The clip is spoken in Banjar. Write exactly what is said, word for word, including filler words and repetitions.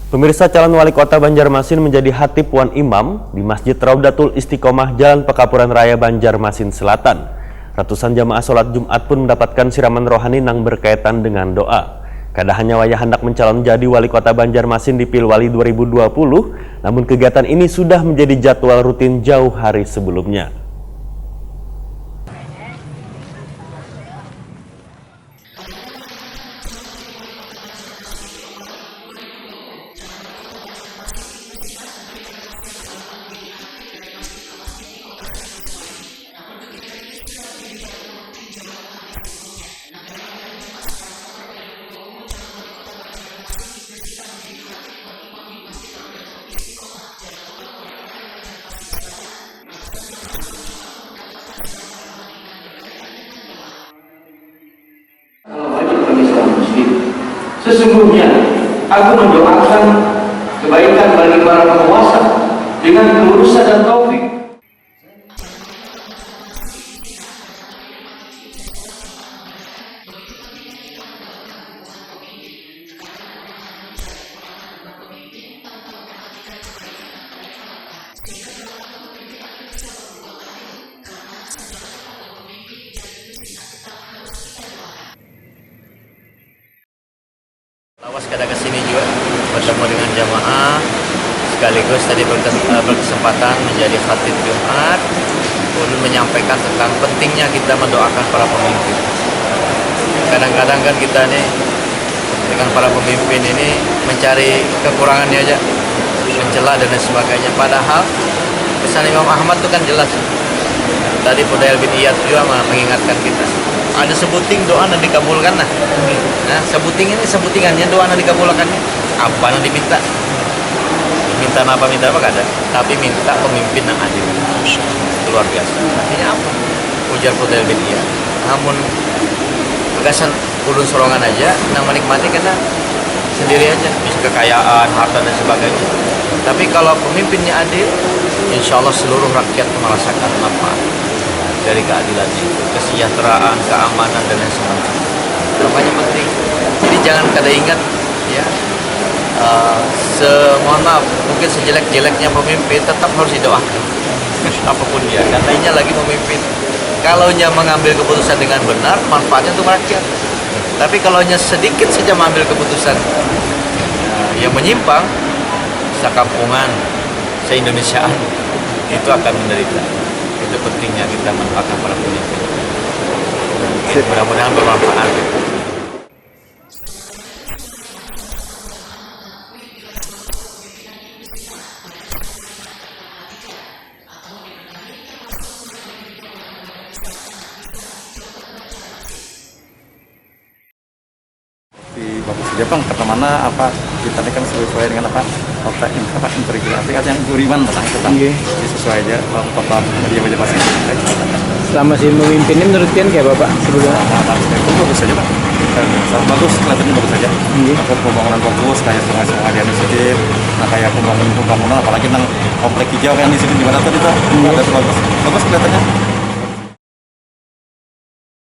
Pemirsa, calon wali kota Banjarmasin menjadi khatib wan imam di Masjid Raudatul Istiqomah, Jalan Pekapuran Raya, Banjarmasin Selatan. Ratusan jamaah sholat Jumat pun mendapatkan siraman rohani nang berkaitan dengan doa. Kada hanya wayah handak mencalon jadi wali kota Banjarmasin di Pilwali dua ribu dua puluh, namun kegiatan ini sudah menjadi jadwal rutin jauh hari sebelumnya. Kalau wajib bagi seorang muslim. Sesungguhnya, aku mendoakan kebaikan bagi para penguasa dengan kelulusan dan taufik. Lawas kada ke sini jua, bertemu dengan jamaah, sekaligus tadi berkes- eh, berkesempatan menjadi khatib Jumat, ulun menyampaikan tentang pentingnya kita mendoakan para pemimpin. Kadang-kadang kan kita nih dengan para pemimpin ini mencari kekurangannya aja, mencela dan lain sebagainya. Padahal pesan Imam Ahmad itu kan jelas. Tadi Fudail bin Iyad juga ma- mengingatkan kita. Ada sebuting doa yang dikabulkan nah. Nah, sebuting ini sebutingannya doa yang dikabulkan. Apa yang diminta? Minta apa minta apa kada. Tapi minta pemimpin yang adil. Luar biasa. Artinya apa? Ujar Fudail bin Iyad. Namun gasan ulun sorangan aja nang menikmati kena sendiri aja, bisa kekayaan, harta dan sebagainya. Tapi kalau pemimpinnya adil, insya Allah seluruh rakyat merasakan manfaat dari keadilan itu, kesejahteraan, keamanan dan lain sebagainya. Makanya penting. Jadi jangan kada ingat ya, eh, se mohon maaf, mungkin sejelek-jeleknya pemimpin tetap harus didoakan. Apapun dia, katanya lagi memimpin. Kalau nya mengambil keputusan dengan benar, manfaatnya untuk rakyat. Tapi kalau nya sedikit saja mengambil keputusan eh, yang menyimpang, sekampungan, se-Indonesiaan itu akan menderita. Itu pentingnya kita manfaatkan para pemimpin. Mudah-mudahan bermanfaat. Di bagus aja bang, pertama apa kita ini kan sesuai dengan apa kota in, apa integrasi apa yang Buriman bang itu bang. Nggih. Jadi sesuai aja bang kota media aja pasti. Selama si memimpin ini menurut pian kayak apa pak sebelumnya? Nah, bagus itu bagus aja bang. Bagus kelihatannya bagus aja. Nggih. Apa pembangunan bagus kayak sungai-sungai di anu sedikit, nah kayak pembangunan pembangunan apalagi nang komplek hijau yang di sini di mana tadi tuh ada bagus bagus kelihatannya.